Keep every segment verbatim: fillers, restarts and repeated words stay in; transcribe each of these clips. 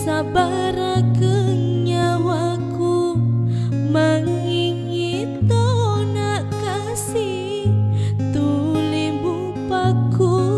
Sabarakeng nyawaku, mangingi tona kasi, tuli mupakua.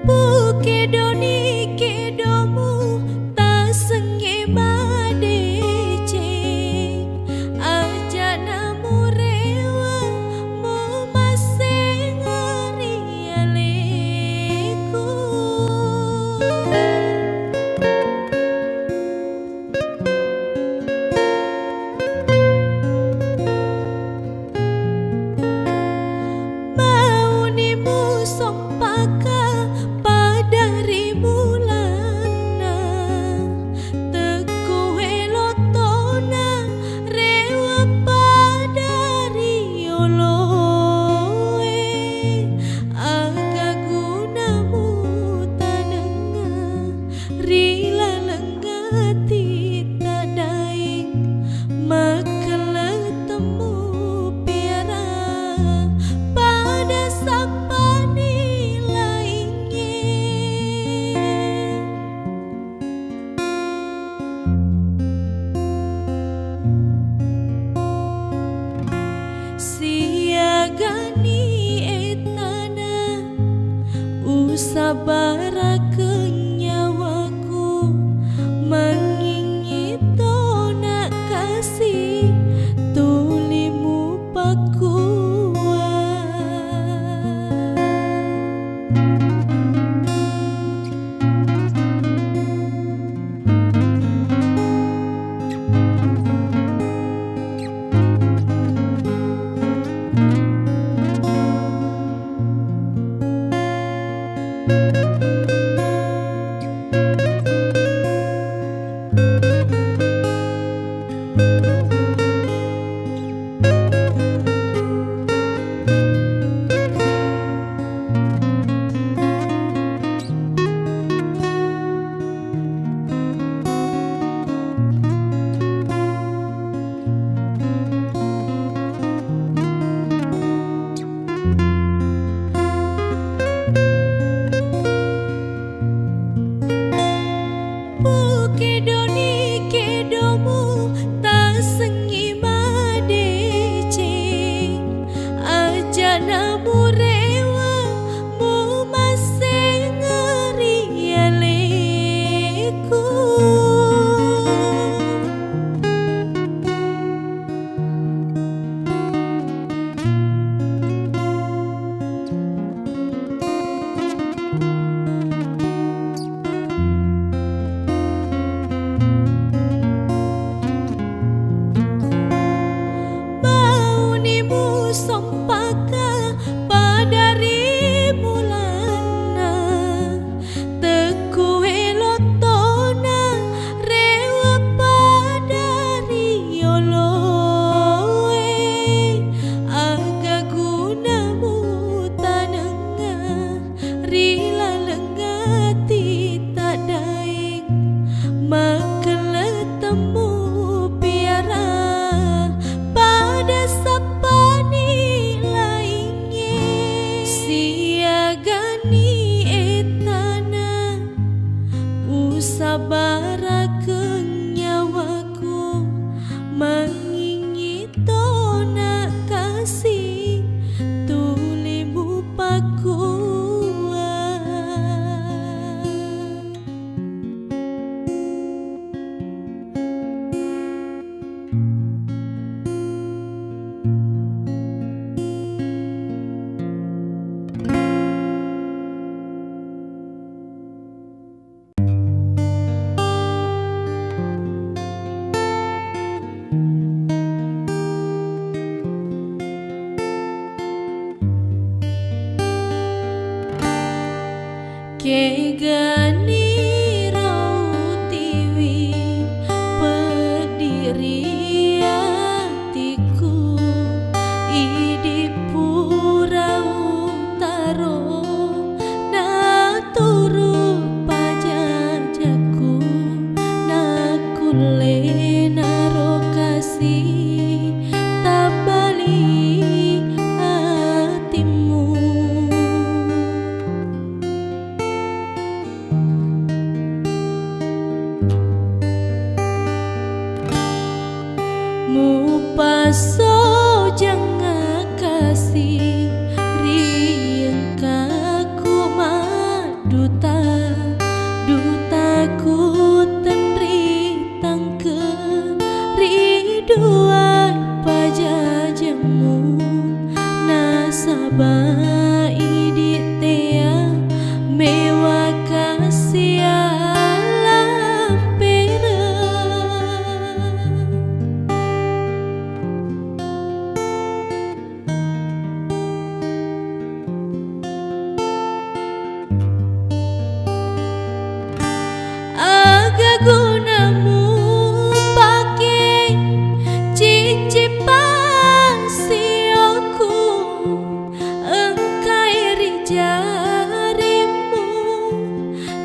Pukedoni kedomu tasengnge madeceng, aja' namurewa mumasseng ri aleku. Mauni musompaka pada ri bulanna, tekku elo tona rewa pada ri oloe, aga guna mutanengnga ri laleng atitta daeng, makkella temmu piara pada sappani laingnge. Siagani ettana, usabarakeng nyawaku, mangingi tona kasi, tuli mupakua. Kegani ro utiwi peddi ri atiku, idi pura utaro naturu pajajaku, nakkulle naro kasi tabbali atimmu. Mupassojang akasi ri engkaku madduta, dutaku tenri tangke ri duai pajajammu, nasaba idi tea mewa kasialang pere. Aga gunamu pake cici pasioku engkai ri jarimmu,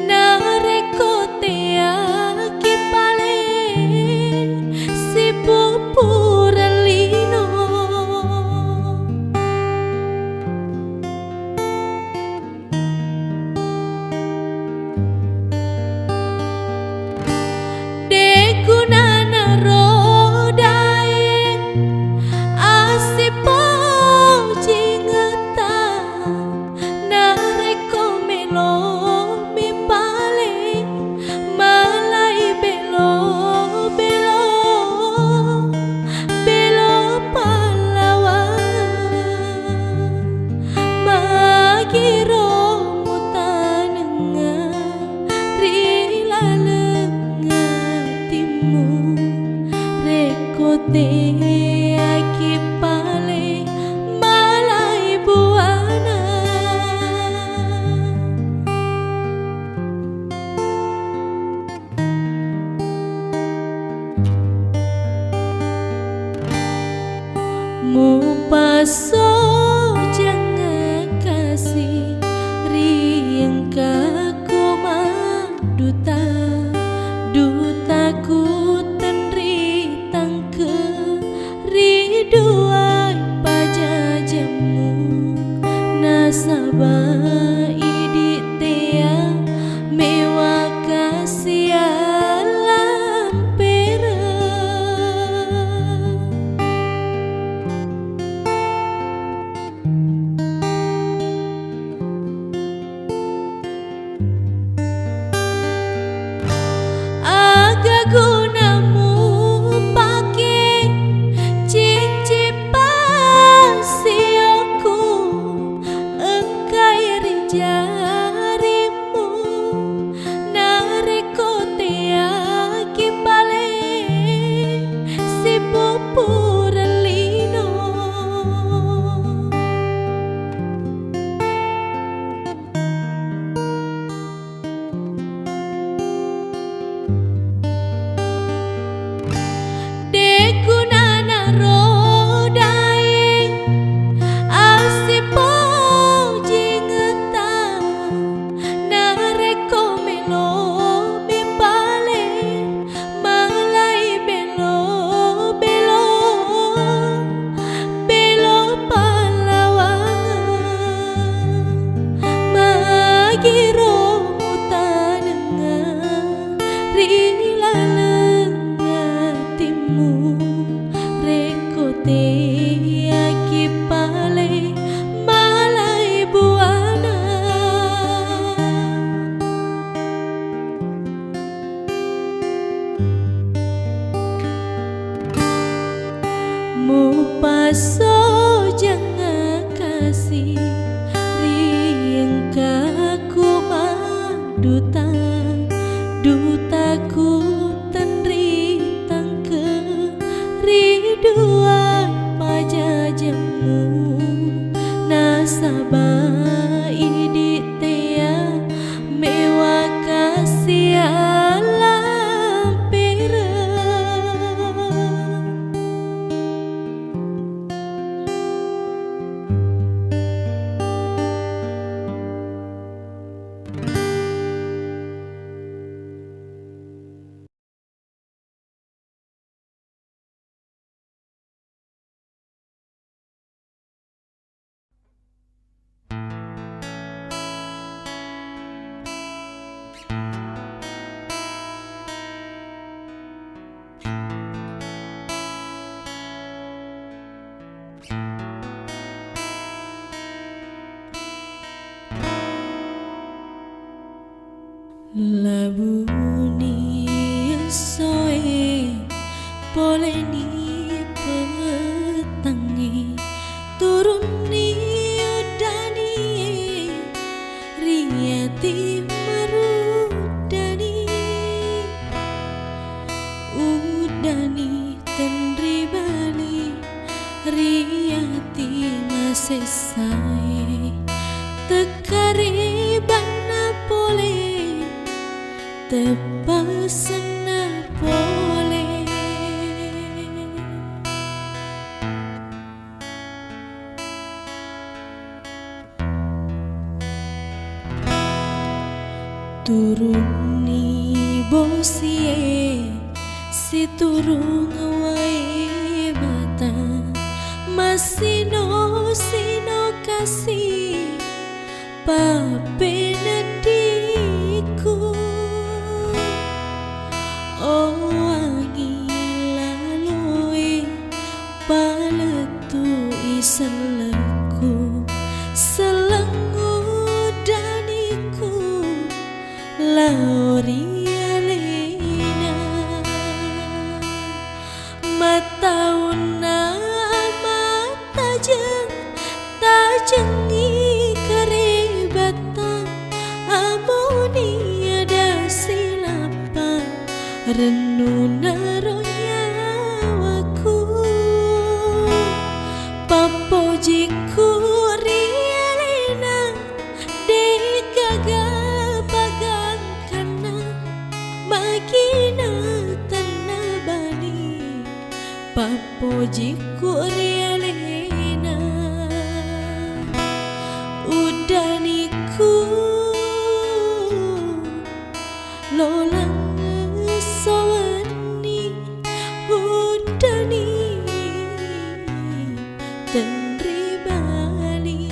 narekko teaki pale sipupureng lino. De' gunana ro daeng assipojingetta, narekko melo mipale malai belo-belo, belo pallawang. Magiro mutanengnga ri laleng atimmu, rekko teaki pale malai buana. Mupassojang akasi ri engkaku madduta, dutaku tenri tangke ri duai pajajammu, nasaba idi tea mewa kasialang pere. Aga gunamu pake cici pasioku engkai ri jarimmu, narekko teaki pale sipupureng lino. De' gunana ro daeng assipojingetta, narekko melo mipale malai belo-belo, belo pallawang. Magiro mutanengnga ri laleng atimmu, rekko teaki pale malai buana. Mupassojang akasi ri engkaku madduta, dutaku tenri tangke ri duai pajajammu, nasaba idi tea Labuni essoe, poleni petangnge, turunni uddanie, ri ati maruddani, uddani tenri bali, ri ati masessae, tekkarebanna pole, teppasenna pole. Turunni bosie, siturung wae mata, massino-sino kasi, pappeneddiku. O anging laloe, palettui sellengku, selleng uddaniku lao ri alena. Mattaunna mattajeng, tajengngi karebatta, amoni ada silappa, rennunaro nyawaku. Pappojikku ri alena, degaga pagangkanna, makina tenna bali, pappojikku ri alena. Uddaniku lolang esso wenni, uddani tenri bali.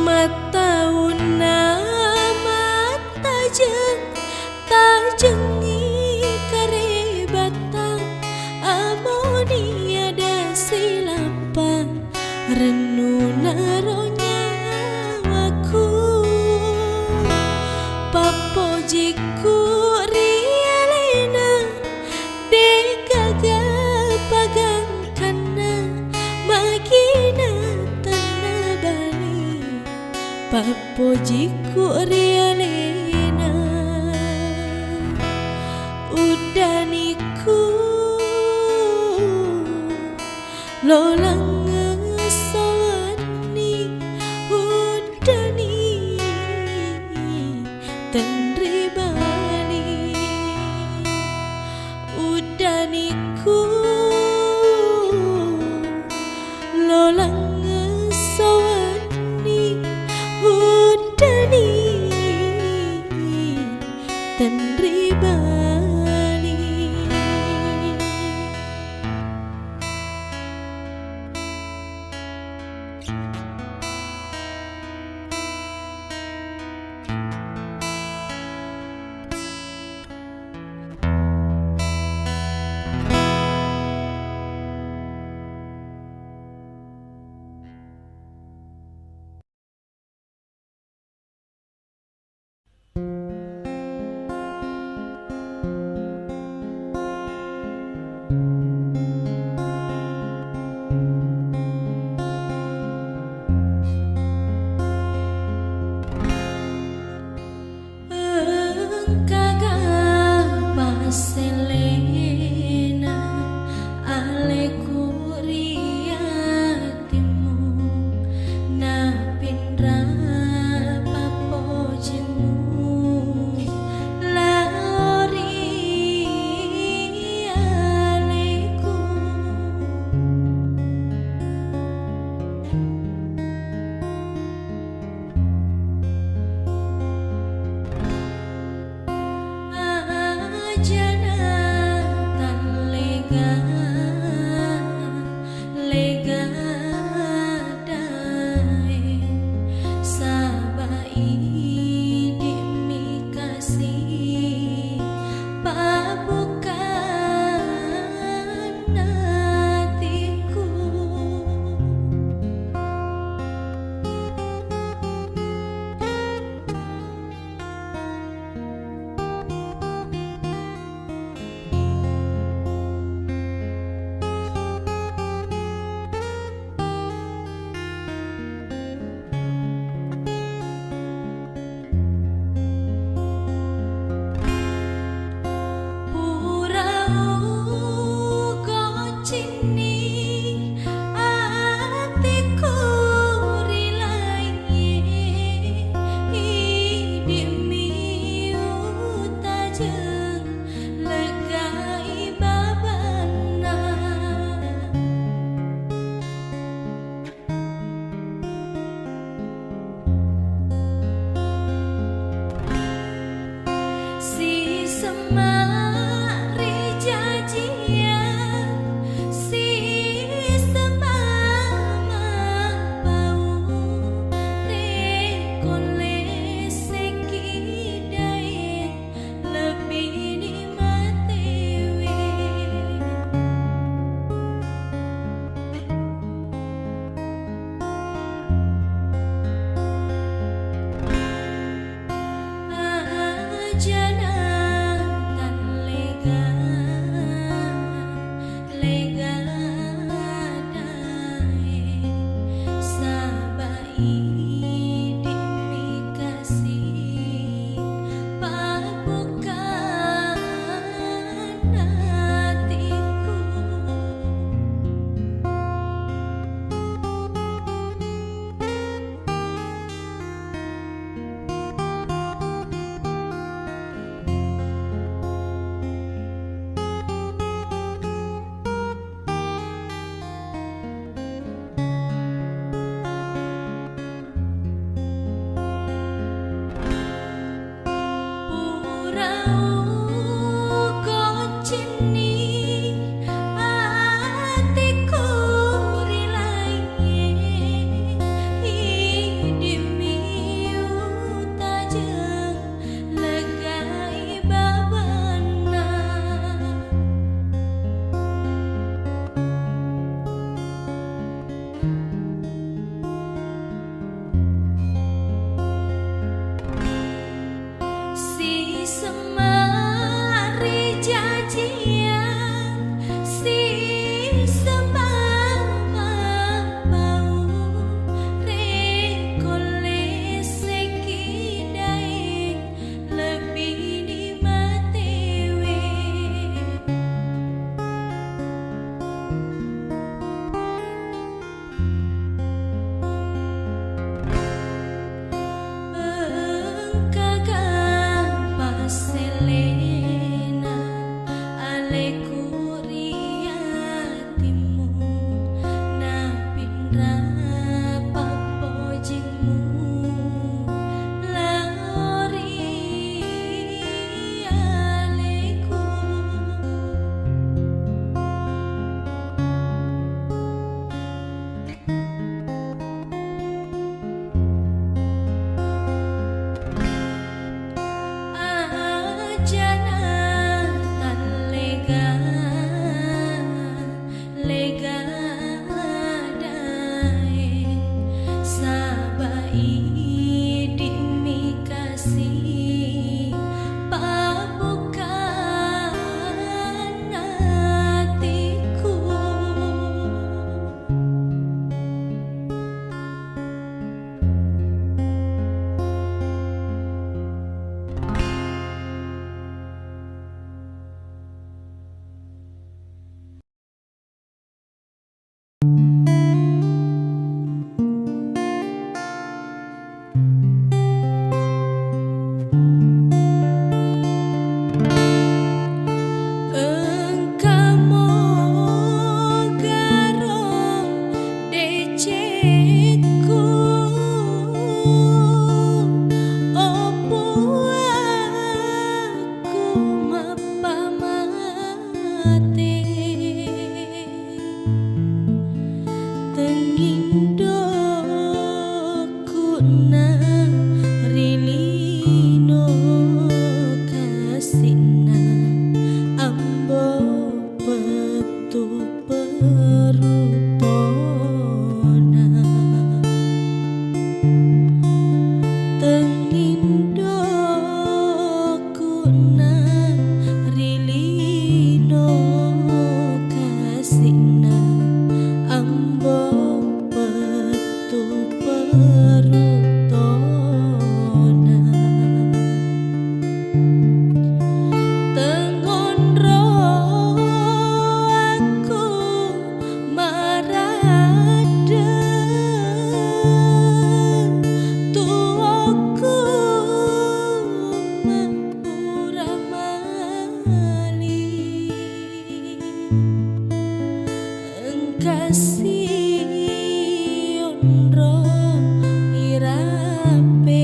Mattaunna mattajeng, tajengngi karebatta, amoni ada silappa, rennunaro nyawaku. Pappojikku ri alena, degaga pagangkanna, makina tenna bali, pappojikku ri alena. Uddaniku lolang esso wenni, uddani tenri bali. Uddaniku lolang esso wenni, uddani tenri bali. Onro irappe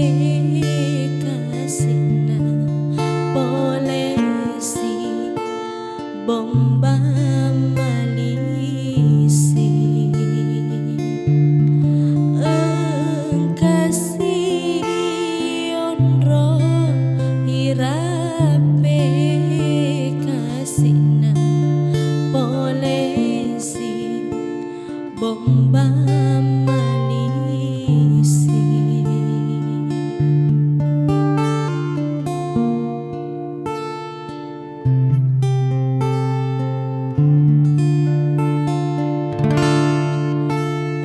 kasi'na polesi bomba malisi. Engkasi onro irappe kasi'na polesi bomba malisi.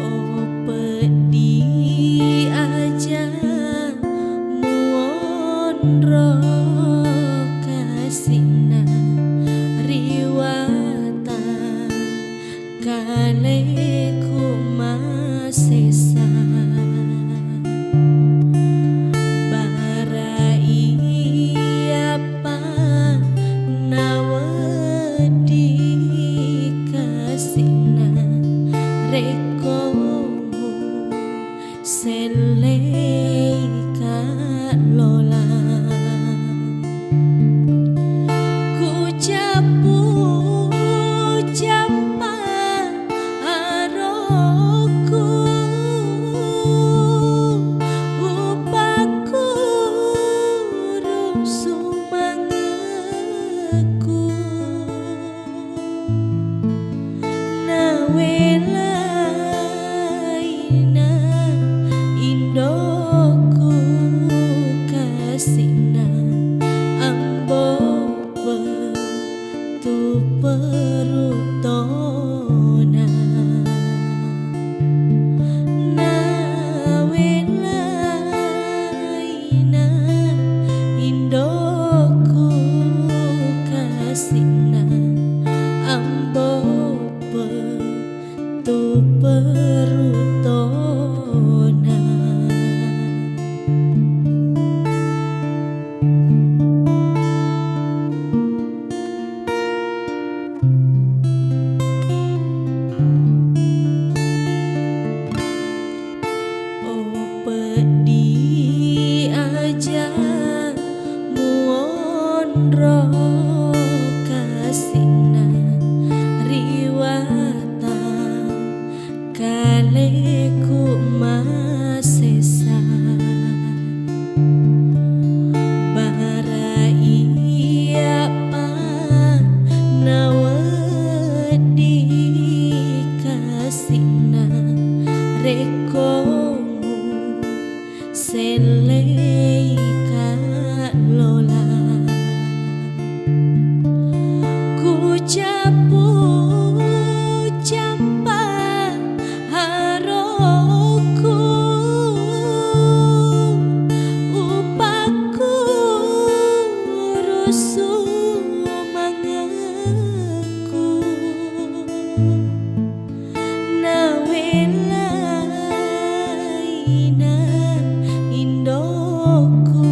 O peddi aja muonro kasi'na riwata kaleku masesa. Bara iyapa nawedding kasi'na rekko mu selleika lola. Kucappu campa aroku, upakkuru sumangeku. Nawelaina indoku kasi'na ambo petu perutona. Nawelaina indoku kasi'na ambo petu perutona. O peddi aja muonro kasi'na riwata kaleku masesa. Bara iyapa nawedding kasi'na rekko mu selleika lola. Kucappu campa aroku, upakkuru sumangeku. Nawelaina indoku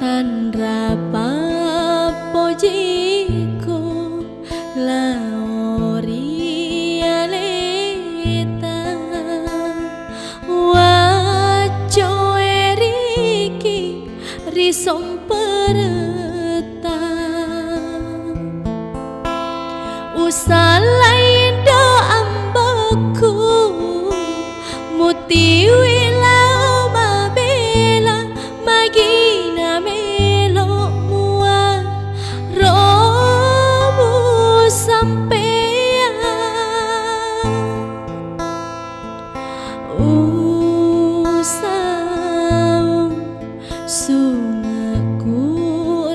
Tanra pappojikku lao ri aleta, waccoeriki ri somperetta. Usallai do ambokku, mutiwi lao mabela, magina melo mua robu sampeang. Usaung sunge'ku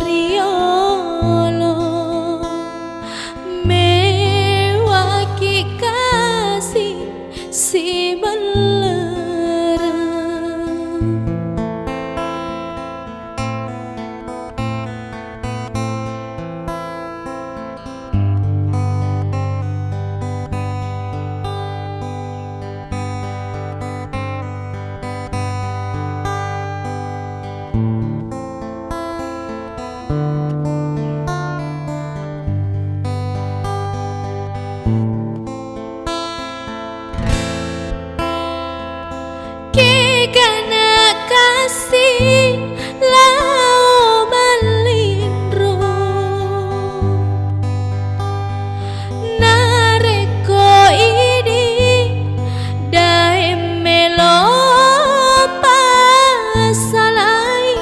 riolo, mewaki kasi simellereng. Kegana kasi lao mallinro, narekko idi daeng melo passalai.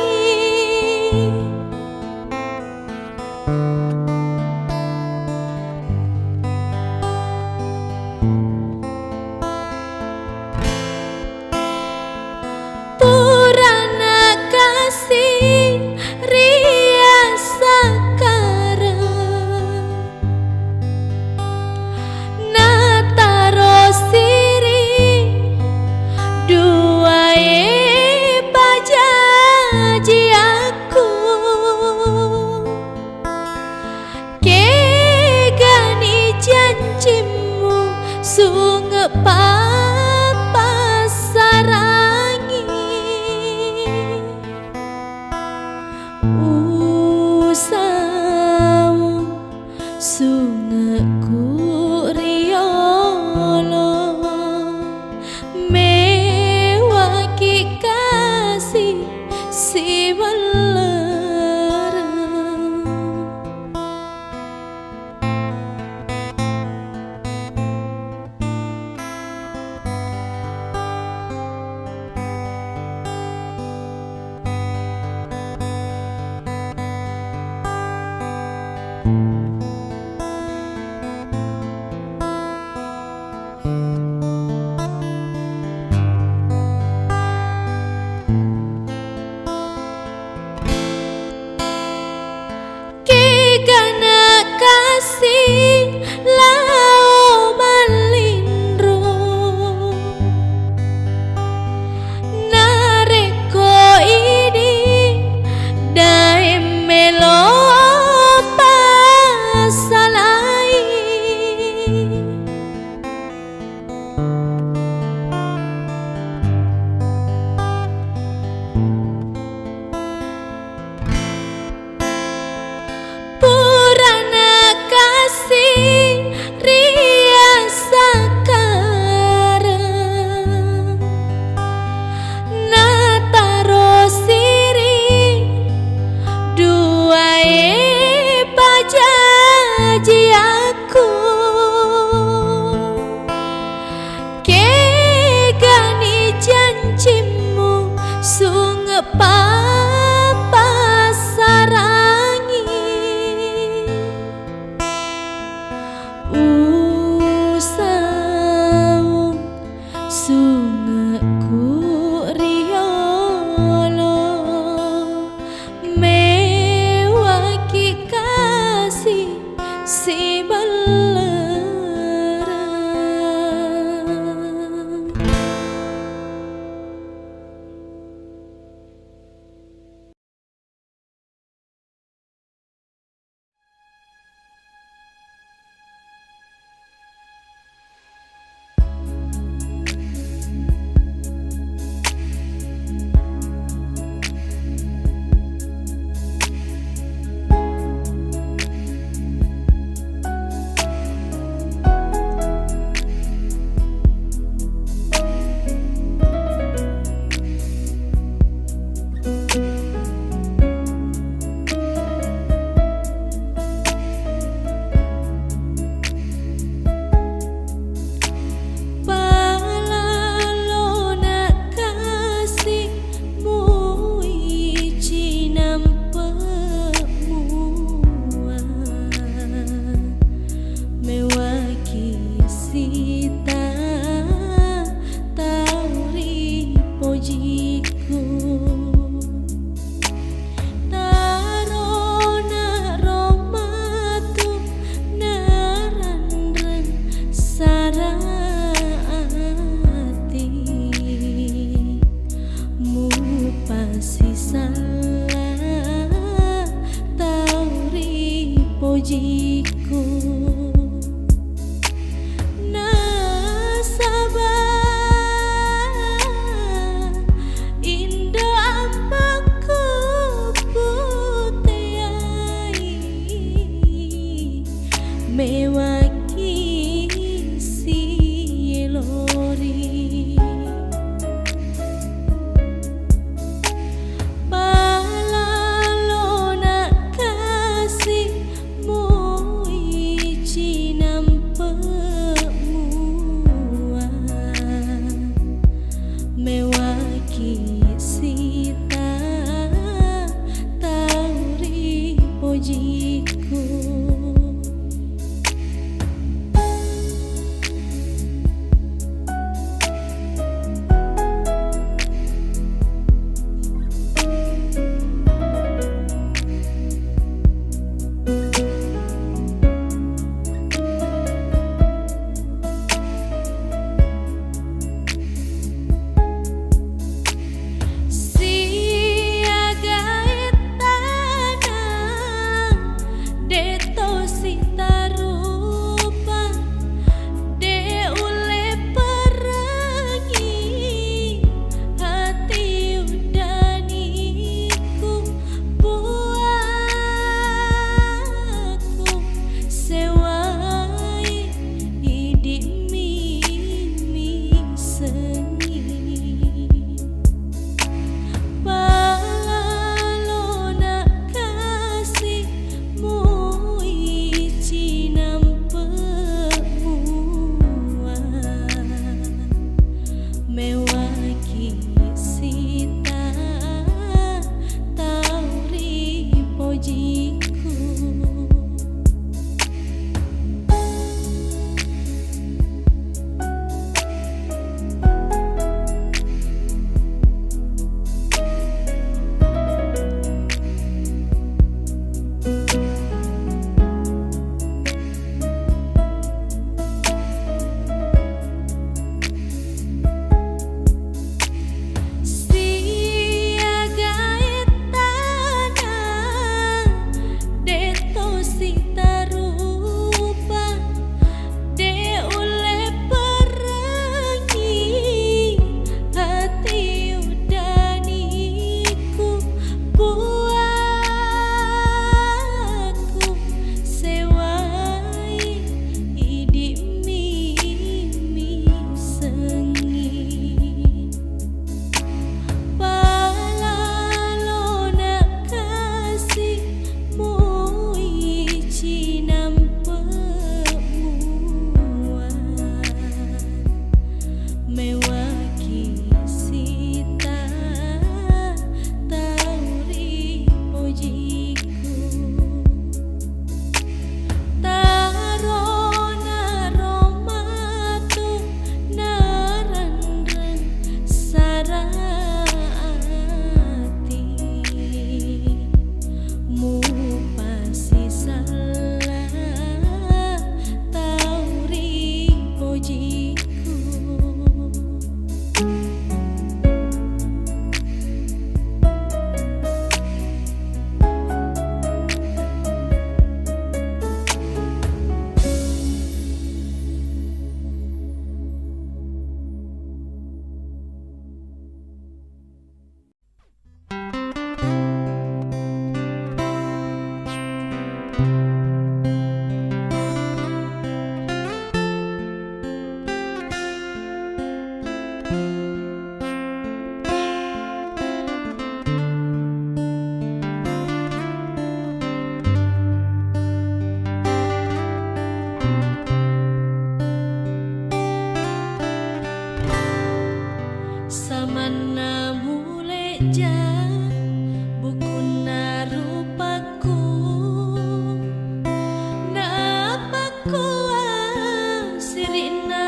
Purana kasi riasakkareng, nataro siri duae pajajiakku. Kegani janjimmu sunge pappassarangi. Usaung sunge'ku riolo, mewaki kasi siwellereng. Kegana kasi lao mallinro, narekko idi daeng melo passalai. Purana kasi riasakkareng, nataro siri duae pajajiakku. Kegani janjimmu sunge pappassarangi. Usaung sunge'ku riolo, mewaki kasi siballerang. sisalla tau ri pojikku. Nasaba indo ampakku puteai mewaki sielori. Palalona kasi mui cinampe mua. Mewaki sita tau ri pojikku. Siaga ettana de' to sitarupa, de' ulle perangi ati uddaniku, puaku sewai idi'mi misengngi. Palalona kasi mui cinampe mua. Mewaki sita tau ri pojikku. Siaga ettana de' to sitarupa, de' ulle perangi ati uddaniku, puaku sewai idi'mi misengngi. Palalona kasi mui cinampe mua. Mewaki sita tau ri pojikku. Tarona ro matu narenreng sara ati. Mupasisalla tau ri pojikku. Samanna muleja bukunna rupakku, napakkua siri'na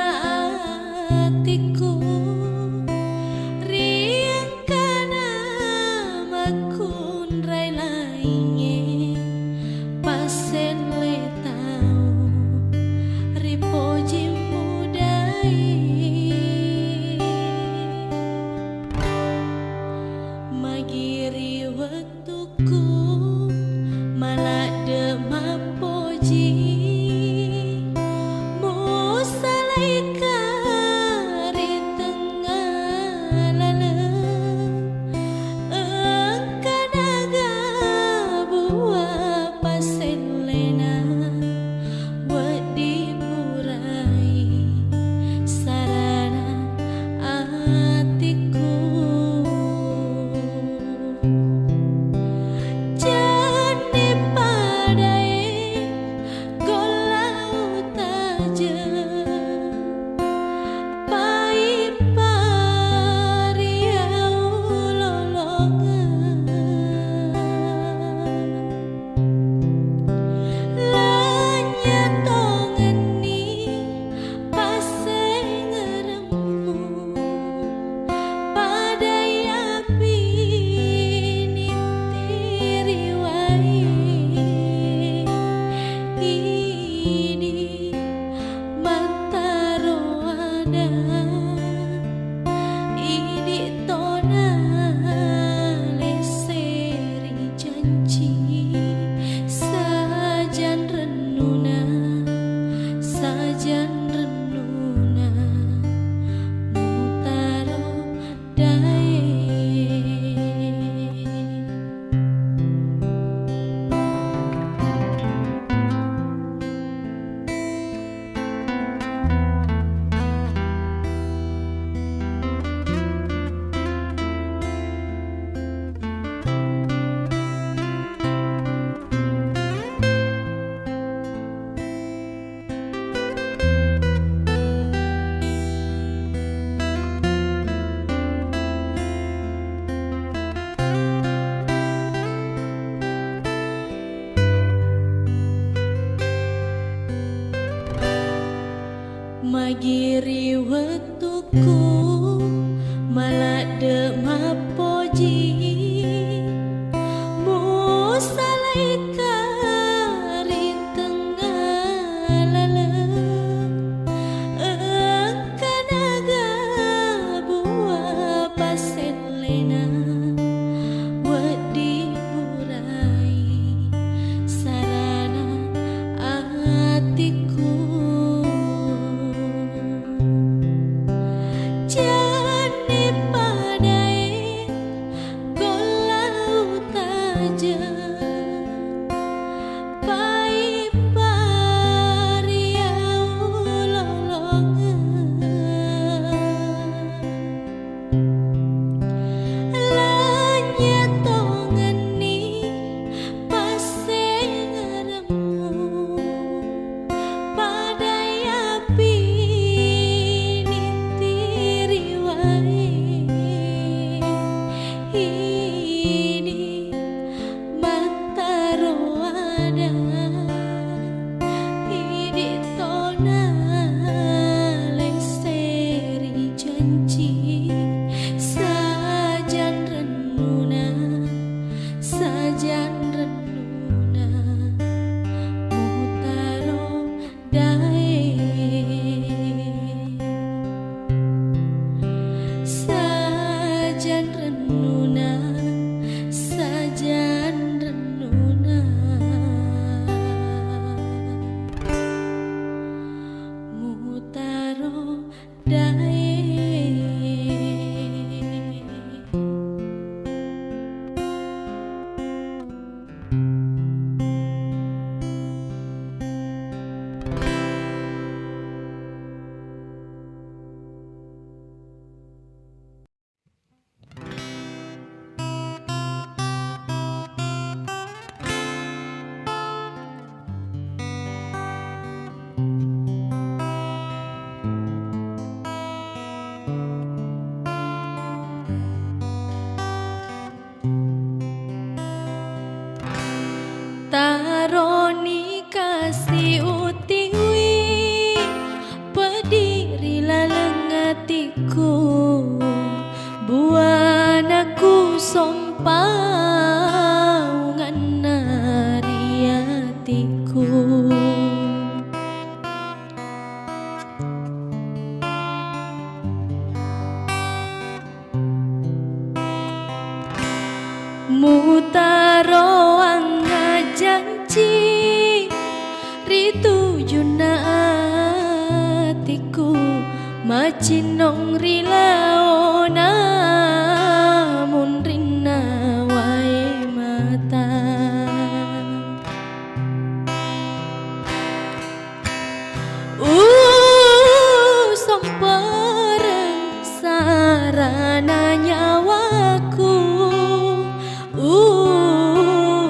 atikku, riengkana makkunrai laingnge, passelle tau ripoji mudai. Magi Ri wettukku maladde mappoji, musalaika ri tengnga laleng, engka naga bua pasellena, wedding purai sarana atikku. Cenni padae golla utajeng, paippariau lolongeng. Lanynya tongenni passengeremmu, padai api nittiri wae. Idi mattaro ada, idi tona lesseri janci, sajan rennuna, sajan rennuna mutaro dae. Magi ri wettukku maladde mappoji, musalaika ri tengnga laleng, engka naga bua pasellena, wedding purai sarana atikku. Cenni padae golla utajeng, paippariau lolongeng. Lanynya tongenni passengeremmu, padai api nittiri wae. Idi mattaro ada, idi tona lesseri janci, sajan rennuna, sajan rennuna mutaro dae. Sajan rennuna, sajan rennuna mutaro dae. Taroni kasi utiwi, peddi ri laleng atiku, buana ku sompaunganna ri atiku. Mutaroang janci ri tujunna atiku, macinnong ri laona munrinna wae mata. Usompereng sarana nyawaku,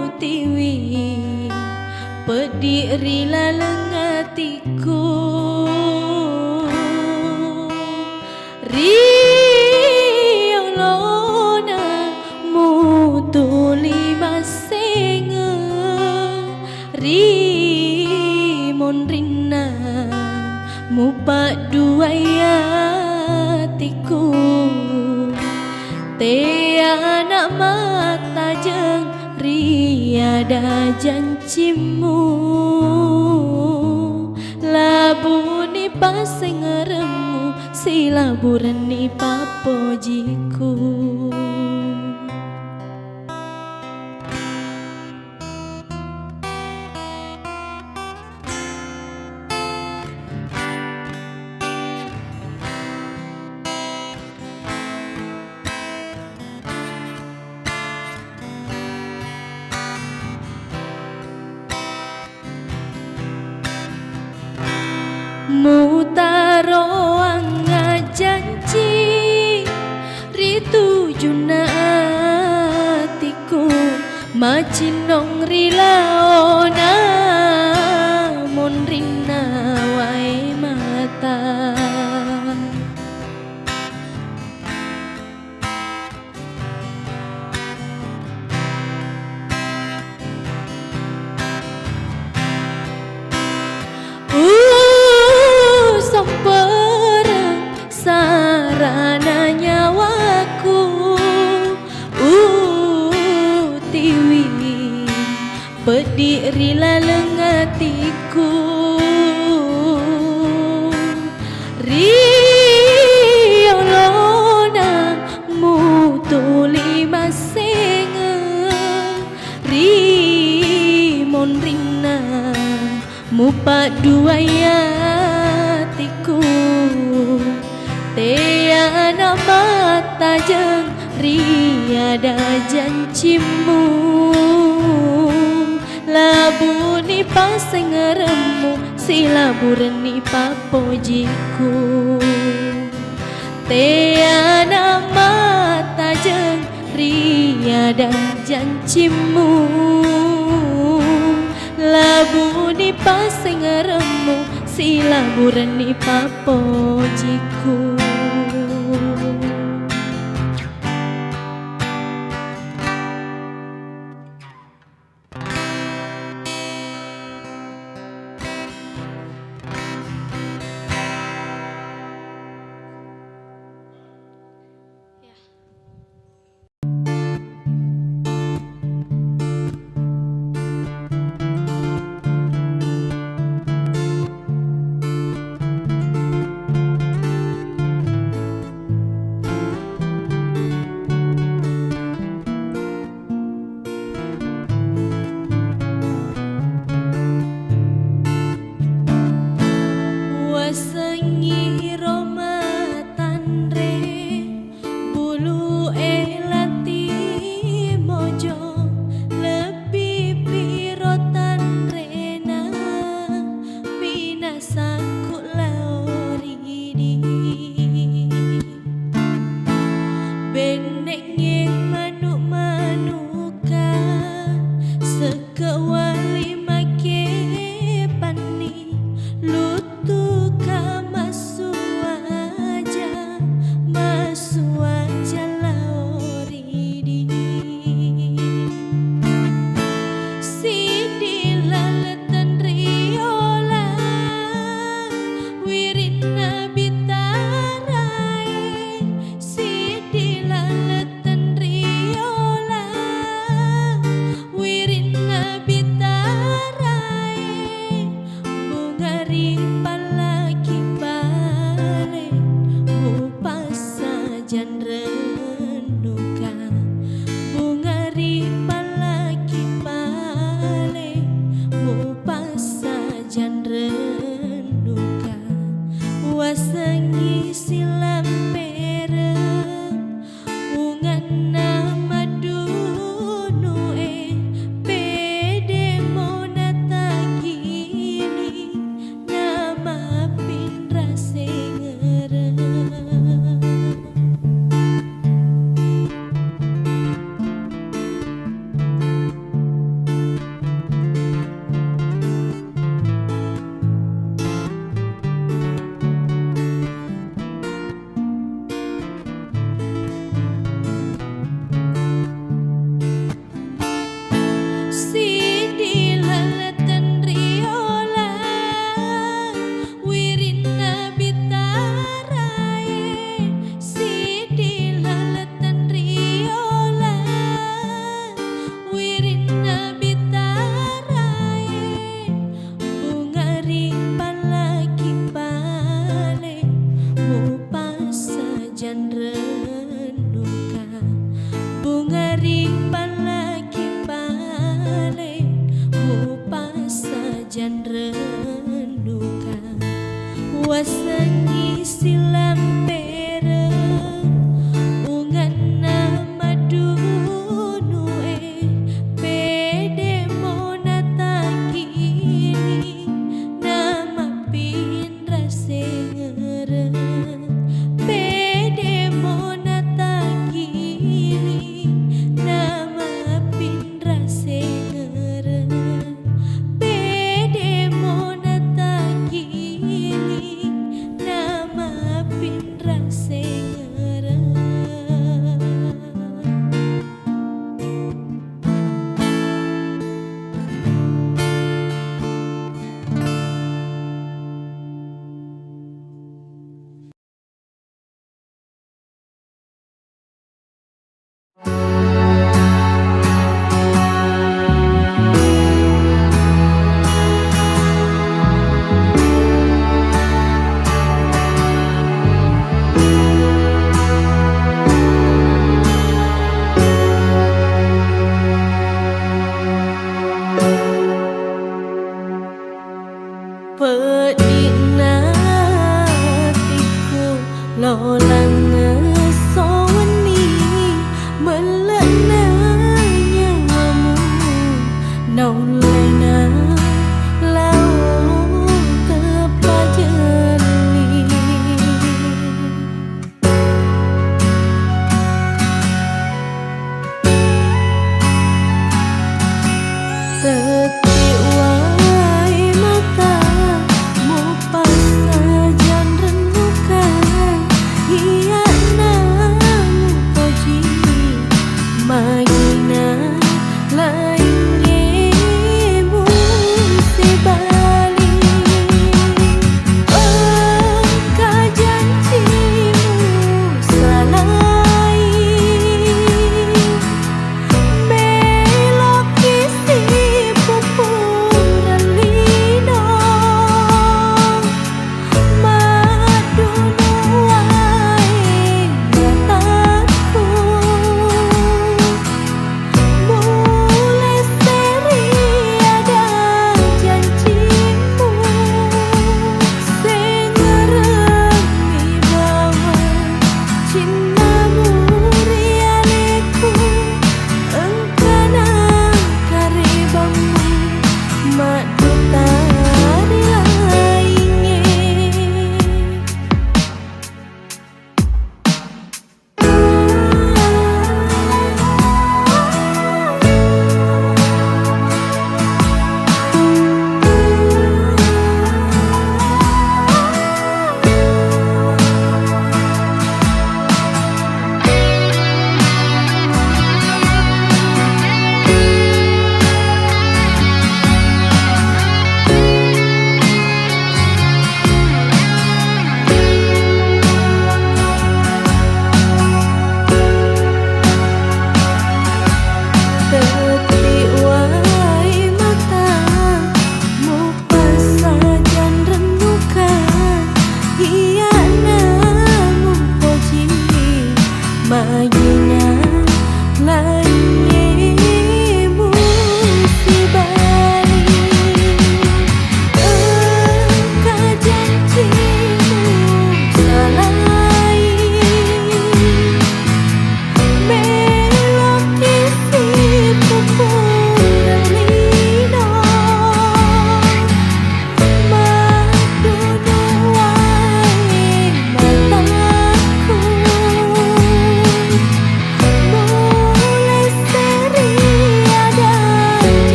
utiwi peddi ri laleng atiku. Ri olona mutuli massengeng, ri monrinna mupadduai atiku. Teana mattajeng ri ada jancimmu, labuni passengeremmu, silaburenni pappojiku. Mutaroang janci ri tujunna atiku, macinnong ri laona monrinna wae mata. Usompereng sarana nyawaku, utiwi peddi ri laleng atiku. Ri olona mutuli massengeng, ri monrinna mupadduai atiku. Teana mattajeng ri ada jancimmu, labuni passengeremmu, silaburenni pappojiku. Teana mattajeng ri ada jancimmu, labuni passengeremmu, silaburenni pappojiku.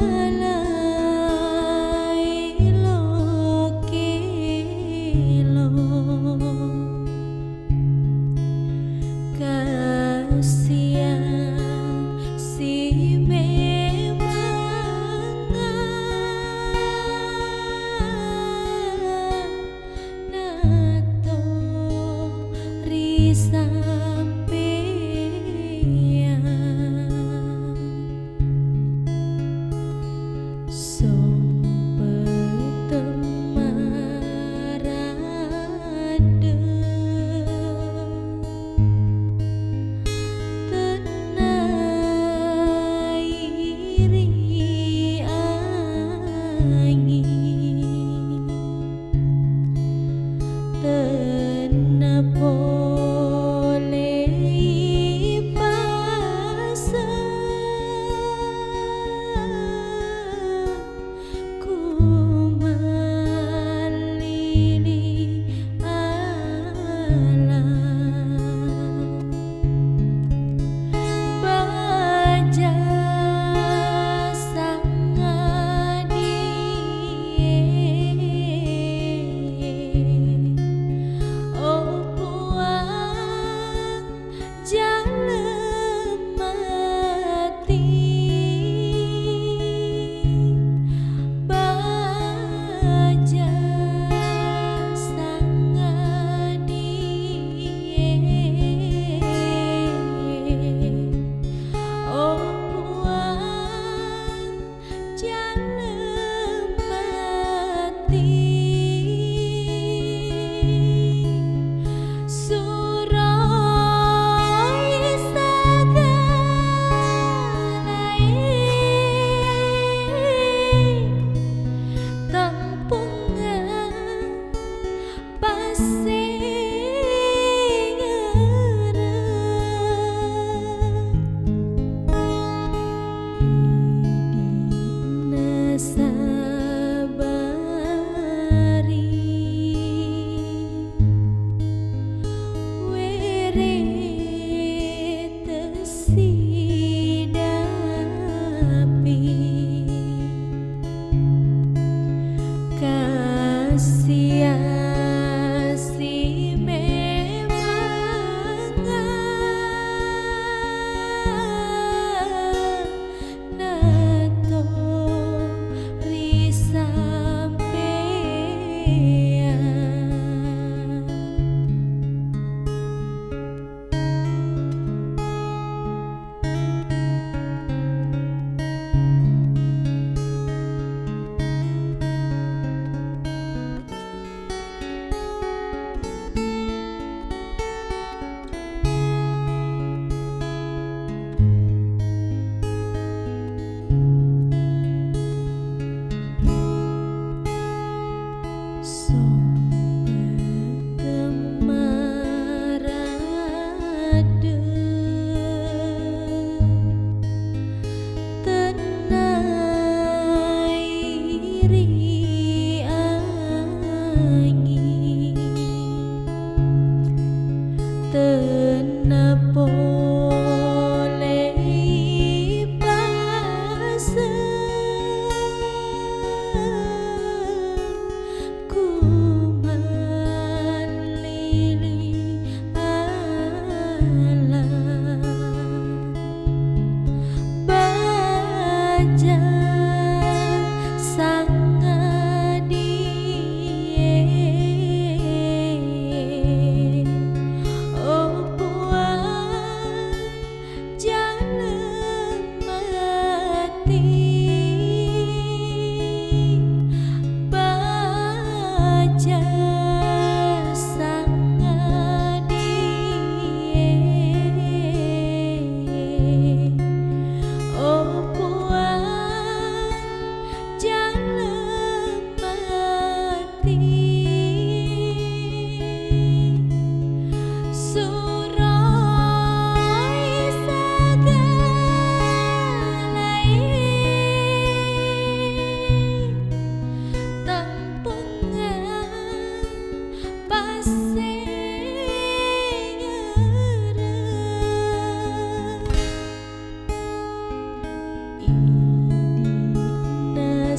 Alai lokelo kasiang si memanga nato ri sampeang.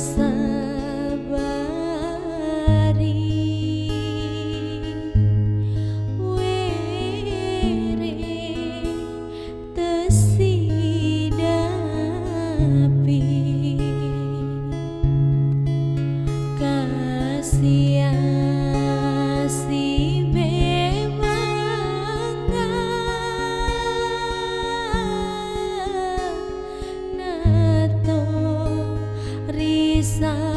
Sabari were tessidapi, kasi-asi memanga nato risa